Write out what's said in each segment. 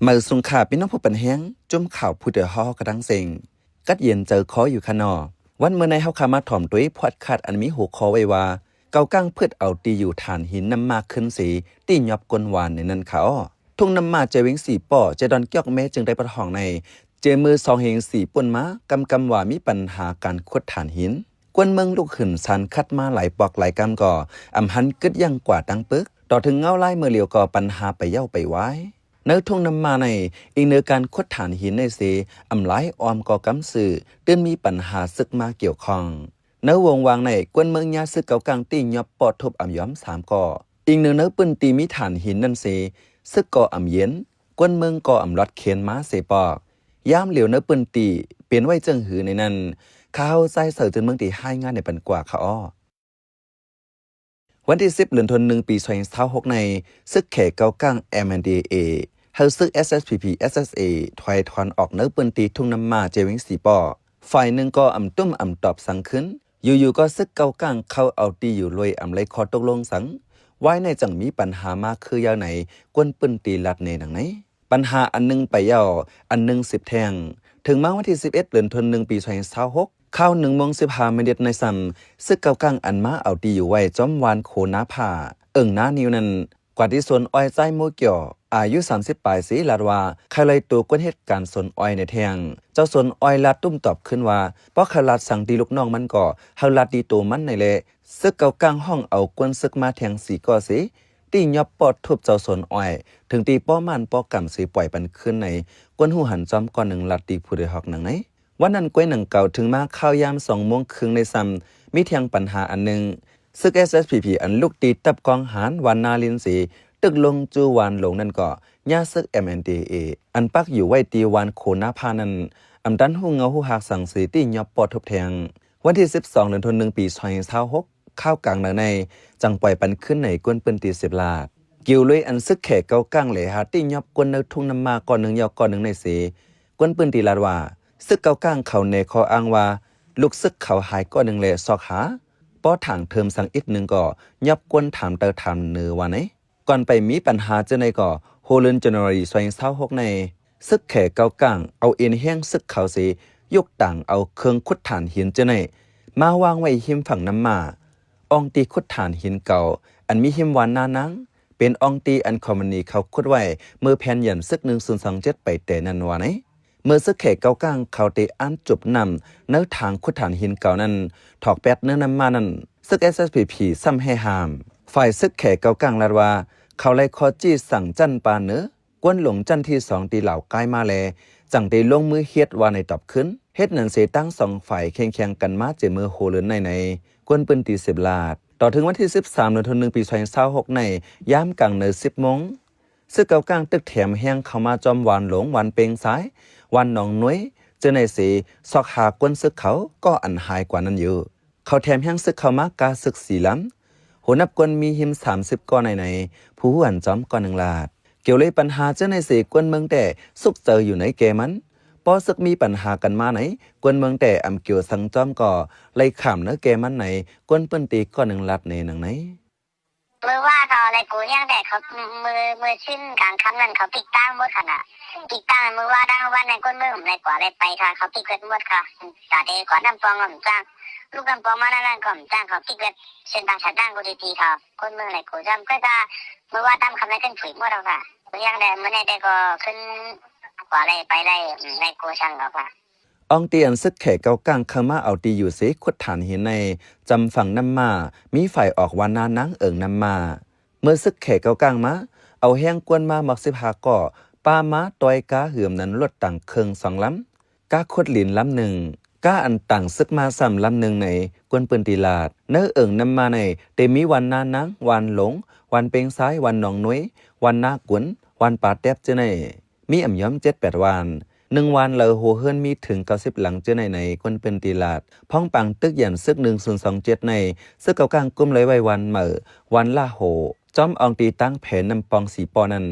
ມາສູງຄ່າ ພີ່ນ້ອງຜູ້ປັນແຮງ ຈຸ້ມຂ່າວຜູ້ເດືອດຮ້ອນກະທັງເສັງ ກັດເຢັນໃຈຄໍຢູ່ຄະນໍ. ວັນມື້ໃນເຮົາຄາມາຖອມໂຕຍພອດຄາດອັນມີຫົວຂໍ້ໄວ້ວ່າ ເກົາກ້າງພຶດເອົາທີ່ຢູ່ຖານຫີນນ້ຳມ້າຂຶ້ນເສ ຕີຫຍອບກົ້ນວານໃນນັ້ນຄະອໍ. ທົ່ງນ້ຳມ້າ ແຈວຽງສີປໍ້ ແຈດອນ ກຽວແມ ຈຶງໄດ້ປະທ້ອງໃນ ເຈມື້ສອງເຮງສີ່ປຸ້ນມາ ກຳກຳວ່າມີບັນຫາການຂຸດຖ່ານຫີນ. ກວນເມືອງລຸກຂຶ້ນສານຂັດມາຫຼາຍປອກຫຼາຍກຳກໍ ອຳຫັນກຶດຢັ້ງກວ່າຕັ້ງປຶກ. ຕໍ່ເຖິງເງົາລາຍມື້ຫຼຽວກໍປັນຫາໄປເຍົາໄປວາຍ. ໃນທົ່ງນ້ຳມ້າໃນ ອີງເໜືອການຂຸດຖ່ານຫີນໃນເສ ອຳຫຼາຍອ້ອມກໍກຳຊື່ ຕື່ນມີບັນຫາເສິກມາກ່ຽວຂ້ອງ. ໃນວົງວາງໃນ ກວນເມືອງຍາເສິກເກົາກ້າງ ຕີຫຍອບປ້ອທຸບອຳຢອມສາມກໍ ອີງເໜືອໃນພື້ນທີ່ມີຖ່ານຫີນນັ້ນເສ ເສິກກໍອຳເຢັນ ກວນເມືອງກໍອຳລອດເຄນມາເສປອກ. ຍາມຫຼຽວໃນພື້ນທີ່ເປັນໄວ້ເຈີງຫືໃນນັ້ນ ຂ້າເຮົາ ຊາຍເສີ ຈືນເມືອງ ທີ່ຮາຍງານໃຫ້ປັນກວ່າຄະອໍ. ວັນທີສິບ ເດືອນທະນາ ປີສອງພັນຊາວຫົກໃນ ເສິກແຂເກົາກ້າງ MNDAA ໃຫ້ເສິກ SSPP/SSA ຖອຍຖອນອອກໃນພື້ນທີ່ທົ່ງນ້ຳມ້າ ແຈວຽງສີປໍ້. ຝ່າຍໜຶ່ງກໍອຳຕຸ້ມອຳຕອບສັງຂຶ້ນ ຢູ່ໆກໍເສິກເກົາກ້າງເຂົ້າເອົາທີ່ຢູ່ໂດຍອຳໄລຂໍ້ຕົກລົງສັງ. ວາຍໃນຈັ່ງມີບັນຫາມາຄືຢາວໃນ ກວນພື້ນທີ່ລາດແນໜັງໃນ. ບັນຫາອັນໜຶ່ງໄປເຍົາ ອັນໜຶ່ງສືບແທງ. ເຖິງມາວັນທີສິບເອັດ ເດືອນທະນາ ປີສອງພັນຊາວຫົກ ຄາວໜຶ່ງໂມງສິບຫ້າມິນິດໃນຊ້ຳ ເສິກເກົາກ້າງອັນມາເອົາທີ່ຢູ່ໄວ້ຈອມວານໂຄນາພ້າ ເອີ່ງນານິວນັ້ນ ກວ່າທີ່ສວນອ້ອຍຊາຍໂມກ່ຽວ ອາຍຸສາມສິບປາຍເສ ລາດວ່າ ໃຄ່ໄລ່ໂຕກວນເຮັດການສວນອ້ອຍໃນແທງ. ເຈົ້າສວນອ້ອຍລາດຕຸ້ມຕອບຄືນວ່າ ບໍ່ໃຄ່ລາດສັງທີ່ລູກນ້ອງມັນກໍ ໃຫ້ລາດທີ່ໂຕມັນໃນແຫຼະ. ເສິກເກົາກ້າງຮ້ອງເອົາກວນເສິກມາແທງສີ່ກໍເສ ຕີຫຍອບປ້ອທຸບເຈົ້າສວນອ້ອຍ ເຖິງຕີປ້ອມານປ້ອກຳເສປ່ອຍປັນຄືນໃນ ກວນຮູ້ຫັນຈອມກ້ອນໜຶ່ງລາດທີ່ຜູ້ເດືອດຮ້ອນໜັງໃນ. ວັນນັ້ນກວຍໜັງເກົ່າ ເຖິງມາຄາວຍາມສອງໂມງເຄິ່ງໃນຊ້ຳ ມີແທງບັນຫາອັນໜຶ່ງ ເສິກ SSPP ອັນລຸກຕີຕັບກອງຫານວານນາລິນເສ ຕຶກລົງຈູ່ວານຫຼົງນັ້ນກໍ ຍາເສິກ MNDAA ອັນປັກຢູ່ໄວ້ທີ່ວານໂຄນາພ້ານັ້ນ ອຳຕັນຮູ້ເຫງົາຮູ້ຮາກສັງເສ ຕີຫຍອບປ້ອທຸບແທງ. ວັນທີສິບສອງ ເດືອນທະນາ ປີສອງພັນຊາວຫົກ ຄາວກາງເໜືອໃນ ຈັ່ງປ່ອຍປັນຄືນໃນກວນພື້ນທີ່ສືບລາດ. ກິວລຸຍອັນເສິກແຂເກົາກ້າງແລຫາຕີຫຍອບກວນໃນທົ່ງນ້ຳມ້າ ກ້ອນໜຶ່ງເຍົາກ້ອນໜຶ່ງໃນເສ ກວນພື້ນທີ່ລາດວ່າ ເສິກເກົາກ້າງເຂົາແນຂໍ້ອ້າງວ່າ ລູກເສິກເຂົາຫາຍກ້ອນໜຶ່ງແລຊອກຫາ ປໍຖາງເທີມສັງອີກໜຶ່ງກໍ ຫຍອບກວນຖາມເຕີຖາມເໜີວ່າໃນ. ກ່ອນໄປມີບັນຫາເຈີໃນກໍ ຫົວເດືອນຈັນວາຣີ ສອງພັນຊາວຫົກໃນ ເສິກແຂເກົາກ້າງເອົາເອັນແຮງເສິກເຂົາເສ ຍົກຕາງເອົາເຄື່ອງຂຸດຖ່ານຫີນເຈີໃນ ມາວາງໄວ້ຮິມຝັ່ງນ້ຳມ້າ ອ່ອງທີ່ຂຸດຖ່ານຫີນເກົ່າ ອັນມີຮິມວານນານາງ ເປັນອ່ອງທີ່ອັນຄອມພານີເຂົາຂຸດໄວ້ ເມື່ອແຜນຢັນເສິກໜຶ່ງສູນສອງເຈັດໄປແຕ່ນັ້ນວ່າໃນ. ເມື່ອເສິກແຂເກົາກ້າງເຂົາໄດ້ອັນຈູບນ້ຳໃນທາງຂຸດຖ່ານຫີນເກົ່ານັ້ນ ຖອກແປດເນີນນ້ຳມ້ານັ້ນ ເສິກ SSPP ຊ້ຳແຮ່ຫ້າມ. ຝ່າຍເສິກແຂເກົາກ້າງລາດວ່າ ເຂົາໄລ່ຂໍຈີ້ສັງຈັນປາເໜີ ກວນຫຼົງຈັນທີສອງ ທີ່ລາວກາຍມາແລ ຈັ່ງໄດ້ລົງມືເຮັດວ່າໃນຕອບຄືນ. ເຮັດນັ້ນເສ ທັງສອງຝ່າຍແຂ່ງແຂ່ງກັນມາເຈາະມື້ໂຮເລີນໃນໃນ ກວນພື້ນທີ່ເສບລາດ. ຕໍ່ເຖິງວັນທີສິບສາມ ເດືອນທະນາ ປີສອງພັນຊາວຫົກໃນ ຍາມກາງເນີສິບໂມງ ເສິກເກົາກ້າງຕຶກແຖມແຮງເຂົ້າມາຈອມວານຫຼົງ, ວານເປັງຊາຍ, ວານໜອງໜວຍ ເຈີໃນເສ ຊອກຫາກວນເສິກເຂົາກໍອັນຫາຍກວ່ານັ້ນຢູ່. ເຂົາແຖມແຮງເສິກເຂົ້າມາກາເສິກສີ່ລຳ, ຫົວໜັບກວນມີຮິມສາມສິບກໍໃນໃນ ຜູ້ຮູ້ອັນຈອມກໍໜຶ່ງລາດ. ກ່ຽວເລີຍບັນຫາເຈີໃນເສ ກວນເມືອງແຕ້ສຸກເຈີຢູ່ໃນແກ່ມັນ. ພໍເສິກມີບັນຫາກັນມາໃນ ກວນເມືອງແຕ້ອຳກ່ຽວສັງຈອມກໍໄລ່ຂ້າມເນີແກ່ມັນໃນ ກວນພື້ນທີ່ກໍໜຶ່ງລາດແນໜັງໃນ. ມື້ວານເຂົາໄລ່ກູແຮງແດ່ ເຂົາ ມື້ ມື້ຊືນກາງຄ່ຳນັ້ນເຂົາປິດທາງໝົດຫັ້ນນະ ປິດທາງ ມື້ວານທັງວັນໃນກວນເມືອງໄລ່ກວາດໄລ່ໄປ ເຂົາປິດເບິດໝົດ ເຂົາຕາເດກວາດນ້ຳປ່ອງກໍບໍ່ຈ້າງ ລູກນ້ຳປ່ອງມານັ້ນກໍບໍ່ຈ້າງ ເຂົາປິດເບິດເສັ້ນທາງສາຍຕ່າງ ກູດີຕີເຂົາ ກວນເມືອງໄລ່ກູຈຳ ກໍວ່າມື້ວານຕາມຄ່ຳໃນຂຶ້ນຜຸຍໝົດເອົາ ກູແຮງແດ່ ມື້ນີ້ແດ່ກໍຂຶ້ນກວາດໄລ່ໄປໄລ່ ໄລ່ກູຊ່າງເອົາ ອ່ອງທີ່ອັນເສິກແຂເກົາກ້າງເຂົ້າມາເອົາທີ່ຢູ່ເສຂຸດຖ່ານຫີນໃນຈຳຝັ່ງນ້ຳມ້າ ມີຝາຍອອກວັນນານາງເອີ່ງນ້ຳມ້າ. ເມື່ອເສິກແຂເກົາກ້າງມາ ເອົາແຮງກວນມາໝົດສິບຫ້າກໍ ປາມາຕ່ອຍກາເຮືອມນັ້ນລົດຕັງເຄື່ອງສອງລຳ, ກາຂຸດດິນລຳໜຶ່ງ, ກາອັນຕາງເສິກມາຊ້ຳລຳໜຶ່ງໃນ ກວນພື້ນທີ່ລາດ. ໃນເອີ່ງນ້ຳມ້າໃນ ແຕ່ມີວັນນານາງ, ວັນຫຼົງ, ວັນເປັງຊາຍ, ວັນໜອງໜວຍ, ວັນນາກຸນ, ວັນປາແຕັບເຈີໃນ. ມີອຳຍອມເຈັດແປດວານ, ໜຶ່ງວານລາວໂຮເຮືອນມີເຖິງເກົ້າສິບຫຼັງເຈີໃນໃນ ກວນພື້ນທີ່ລາດ. ພ້ອງປາງຕຶກຢັນເສິກໜຶ່ງສູນສອງເຈັດໃນ ເສິກເກົາກ້າງກຸມໄລ່ໄວ້ວັນເໝີ, ວັນລາໂຮ, ຈອມອ່ອງຕີຕາງແພນ້ຳປ່ອງສີ່ປໍ້ນັ້ນ.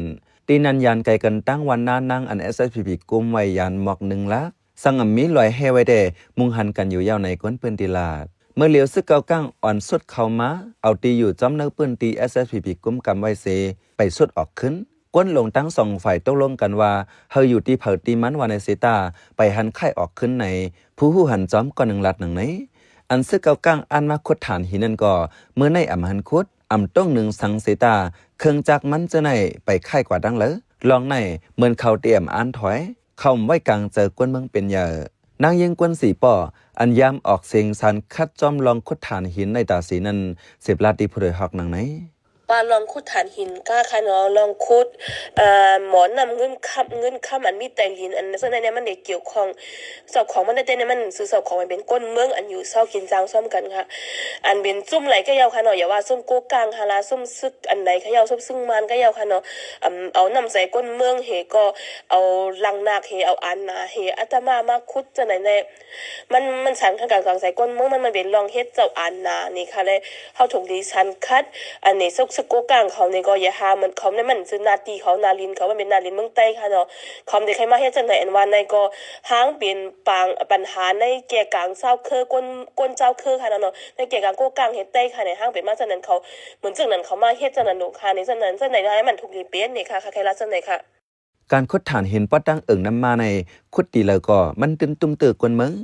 ທີ່ນັ້ນຢ່າງໄກກັນຕາງວັນນານາງອັນ ເອສເອສພີພີ ກຸມໄວ້ຢ່າງໝອກໜຶ່ງລາກ, ສັງອຳມີລອຍແຮ່ໄວ້ແດ່ ມຸງຫັນກັນຢູ່ຍາວໃນ ກວນພື້ນທີ່ລາດ. ເມື່ອຫຼຽວເສິກເກົາກ້າງອ່ອນສຸດເຂົ້າມາ ເອົາທີ່ຢູ່ຈອມໃນພື້ນທີ່ ເອສເອສພີພີ ກຸມກຳໄວ້ເສ ໄປສຸດອອກຂຶ້ນ. ກົນລົງທັງສອງຝ່າຍຕົກລົງກັນວ່າ ໃຫ້ຢູ່ທີ່ໃຜທີ່ມັນວ່າໃນເຊຕາ ໄປຫັນຄ້າຍອອກຄືນໃນ ຜູ້ຮູ້ຫັນຈອມກ້ອນໜຶ່ງລັດໜັງໃນ. ອັນຊຶກເກົ້າກ້າງອັນມາຂຸດຖ່ານຫີນນັ້ນກໍ ມື້ໃນອຳຫັນຂຸດ ອຳຕົງໜຶ່ງສັງເຊຕາ ເຄື່ອງຈັກມັນເຈີໃນໄປຄ້າຍກວ່າດັ່ງເລີ. ລອງໃນເໝືອນເຂົາຕຽມອັນຖອຍ ເຂົ້າໄວ້ກາງໃຈກົນເມືອງເປັນໃຫຍ່. ນາງຍິງກວນສີປໍ້ ອັນຍາມອອກສຽງສັນຂັດຈອມລອງຂຸດຖ່ານຫີນໃນຕາສີນັ້ນ ເສບລາດທີ່ຜູ້ໂດຍຮອກໜັງໃນ. ວ່າລອງຂຸດຖ່ານຫີນກະຄະເນາະ ລອງຂຸດ ເອີ ໝໍນ້ຳເງິນຄຳ ເງິນຄຳ ອັນມີໃຕ້ດິນ ອັນຊັ້ນໃດນີ້ມັນໄດ້ກ່ຽວຂ້ອງ ເຈົ້າຂອງມັນແຕ່ໆນີ້ມັນຊື່ເຈົ້າຂອງມັນເປັນຄົນເມືອງ ອັນຢູ່ເຊົາກິນຈ້າງຊ່ອມກັນຄ່ະ ອັນເປັນຊຸມໃດກະຢ່າວຄະເນາະ ຢ່າວ່າຊຸມໂກກາງຫັ້ນລະ ຊຸມຊຶກອັນໃດກະຢ່າວ ຊຸມຊຶກມານກະຢ່າວຄະເນາະ ອຳ ເອົານ້ຳໃຈຄົນເມືອງເຮ ກໍເອົາຫຼັງນາກເຮ ເອົາອານນາເຮ ອາດຕະມາມາຂຸດຈັ່ງໃດແດ່ ມັນ ມັນສັນຂັດກາງໃສ່ກົ້ນເມືອງ ມັນ ມັນເປັນລອງເຮັດເຈົ້າອານນານີ້ຄ່ະ ແລະ ເຮົາຖືກດີສັນຂັດ ອັນນີ້ຊຶກ ຊຶກໂກກາງເຂົານີ້ກໍຢ່າຫາ ມັນ ເຂົານີ້ມັນຊື່ໜ້າທີ່ເຂົາ ໜ້າດິນເຂົາ ມັນເປັນໜ້າດິນເມືອງໃຕ້ຄ່ະເນາະ ເຂົາບໍ່ໄດ້ໃຄ່ມາເຮັດຈັ່ງໃດ ອັນວ່າໃນກໍຫາງເປັນປາງ ປັນຫາໃນແກ່ກາງຊາວເຄີ ຄົນ ຄົນຊາວເຄີຄ່ະເນາະ ໃນແກ່ກາງໂກກາງເຮັດໃຕ້ຄ່ະ ໃນຫາງເປັນມາຈັ່ງນັ້ນ ເຂົາ ເໝືອນຈັ່ງນັ້ນ ເຂົາມາເຮັດຈັ່ງນັ້ນໂດກຄ່ະ ໃນຈັ່ງນັ້ນ ຈັ່ງໃດນະ ໃຫ້ມັນຖືກດີເປັນນີ້ຄ່ະ ຄ່ະ ແຄ່ລະຈັ່ງໃດຄ່ະ. ການຂຸດຖ່ານຫີນປະດັງເອີ່ງນ້ຳມ້າໃນ ຂຸດຕີໃດກໍມັນຕື່ນຕຸ້ມຕື້ກົ້ນເມືອງ.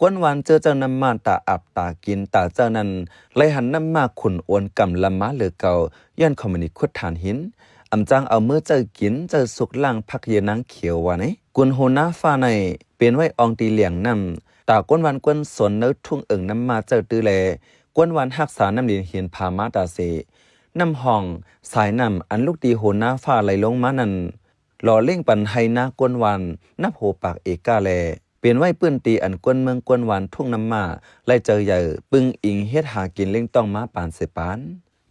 ກ້ນວານເຈີເຈົ້ານ້ຳມ້າຕາອັບຕາກິນຕາເຈົ້ານັ້ນ ໄລ່ຫັນນ້ຳມ້າຂຸນໂອນກຳລຳມາເຫຼືອເກົ່າ ຍ້ອນເຂົາມີຂຸດຖ່ານຫີນ ອຳຈ້າງເອົາມືເຈີກິນເຈີສຸກລ້າງຜັກເຢຍນາງຂຽວວ່າໃນ. ກຸນໂຮນາຟ້າໃນ ເປັນໄວ້ອອງຕີຫຼຽງນ້ຳ ຕາກົ້ນວານກົ້ນສົນໃນທຸ່ງເອີ່ງນ້ຳມ້າເຈົ້າຕື້ແລ ກ້ນວານຮັກສານ້ຳດິນຫີນຜາມາຕາເສ ນ້ຳຮ່ອງ ສາຍນ້ຳອັນລຸກຕີໂຮນາຟ້າໄຫຼລົງມານັ້ນ ຫຼໍ່ເລ້ງປັນໄຮ່ນາກ້ນວານນັບໂຫປາກເອກາ ແລະ ເປັນໄວ້ພື້ນທີ່ອັນກົ້ນເມືອງກ້ນວານທຸ່ງນ້ຳມ້າ ແລະ ເຈົ້າໃຫຍ່ປຶງອີງເຮັດຫາກິນລ້ຽງຕ້ອງມາປານເສຍປານ.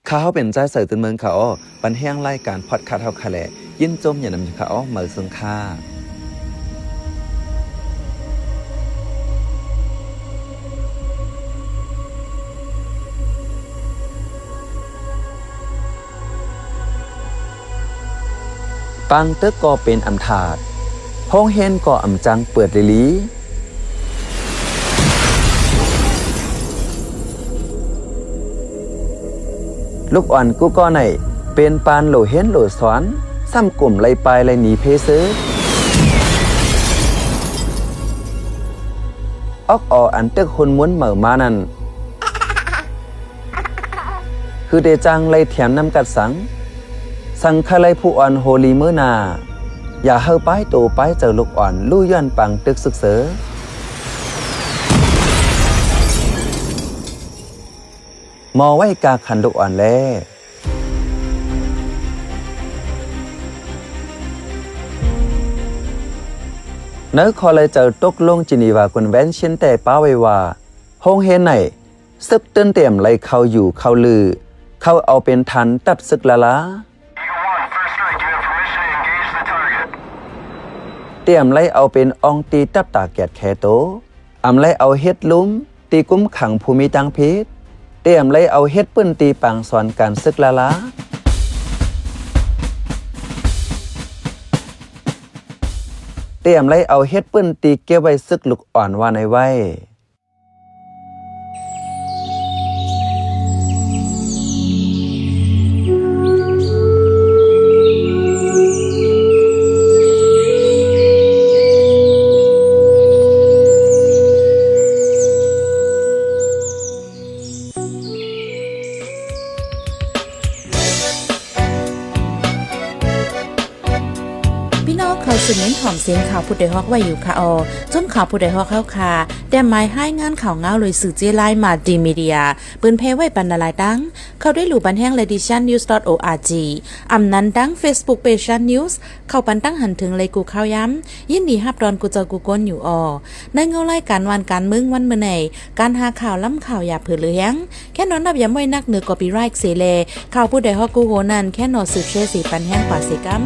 ຂ້າເຮົາເປັນຈາຍໃສຕື່ນເມືອງ ຂ້າອໍ ປັນແຮງລາຍການພອດຄາດເຮົາຄ່ະແລະ ຍິນຊົມຢ່ານຳຢູ່ ຂ້າອໍ ເໝີເຊິ່ງຄ່າ. ປາງຕຶກກໍເປັນອຳທາດ ໂຮງຮຽນກໍອຳຈັງເປີດລີລີ ລູກອ່ອນກູ່ກໍໃນ ເປັນປານໂຫຼຮຽນໂຫຼສອນ ຊ້ຳກຸ້ມໄລ່ປ້າຍໄລ່ໜີເພຊື່ ອອກອໍອັນຕຶກຮຸນມຸນເໝີມານັ້ນ ຄືເຕຈັ່ງໄລ່ຖຽມນ້ຳກັດສັງ ສັງຄະໄລຜູ້ອ່ອນໂຮລີເມີນາ ຢ່າເຮົາປ້າຍໂຕປ້າຍເຈີລູກອ່ອນ ລູ້ຍ້ອນປາງຕຶກຊຶກເຊີ ມໍໄວ້ກາຂັນລູກອ່ອນແລ. ໃນຂໍ້ລາຍເຈີຕົກລົງຈີນີວາຄອນເວັນເຊິນແຕ່ປ້າໄວ້ວ່າ ໂຮງຮຽນໃນ ຊຶກຕື່ນຕຽມໄລ່ເຂົ້າຢູ່ເຂົ້າລື ເຂົ້າເອົາເປັນຖານທັບຊຶກລາລາ ຕຽມໄລ່ເອົາເປັນອອງຕີຕັບຕາແກດແຄໂຕ ອຳໄລ່ເອົາເຮັດລຸ່ມ ຕີກຸມຂັງຜູ້ມີທາງຜິດ ຕຽມໄລ່ເອົາເຮັດພື້ນທີ່ປາງສອນການຊຶກລາລາ ຕຽມໄລ່ເອົາເຮັດພື້ນທີ່ເກັບໄວ້ຊຶກລູກອ່ອນວ່າໃນໄວ້. ພີ່ນ້ອງເຂົ້າສູ່ເມັນຫອມສຽງຂ່າວຜູ້ດອຍຮອກໄວ້ຢູ່ຄ່ະອໍ ຊຸມຂ່າວຜູ້ດອຍຮອກເຮົາຄ່ະ ແຕ້ມໝາຍຮາຍງານຂ່າວງາວໂດຍສື່ເຈ້ລາຍ Multimedia ເປີນແຜ່ໄວ້ປັນຫຼາຍໆຕັ້ງ ເຂົ້າໄດ້ຫຼູ່ບັນແຮງ Ladies Shan News dot org ອຳນັ້ນດັ່ງ Facebook Page Shan News ເຂົ້າປັນຕັ້ງຫັນເຖິງໄລກູ່ຂ່າວຍາມ ຍິນດີຮັບຕ້ອນກູ່ເຈົ້າກູ່ຄົນຢູ່ອໍ ໃນເງົາລາຍການວານການເມືອງວັນມື້ໃນ ການຫາຂ່າວລ້ຳຂ່າວຢ່າເຜີເຫຼືອແຮງ ແຄ່ນອນນັບຢາມໄວ້ນັກເໜືອ copyright ເສແລ ຂ່າວຜູ້ດອຍຮອກກູ່ໂຮນັ້ນ ແຄ່ນອນສືບແຊເຊປັນແຮງກວ່າເສກຳ.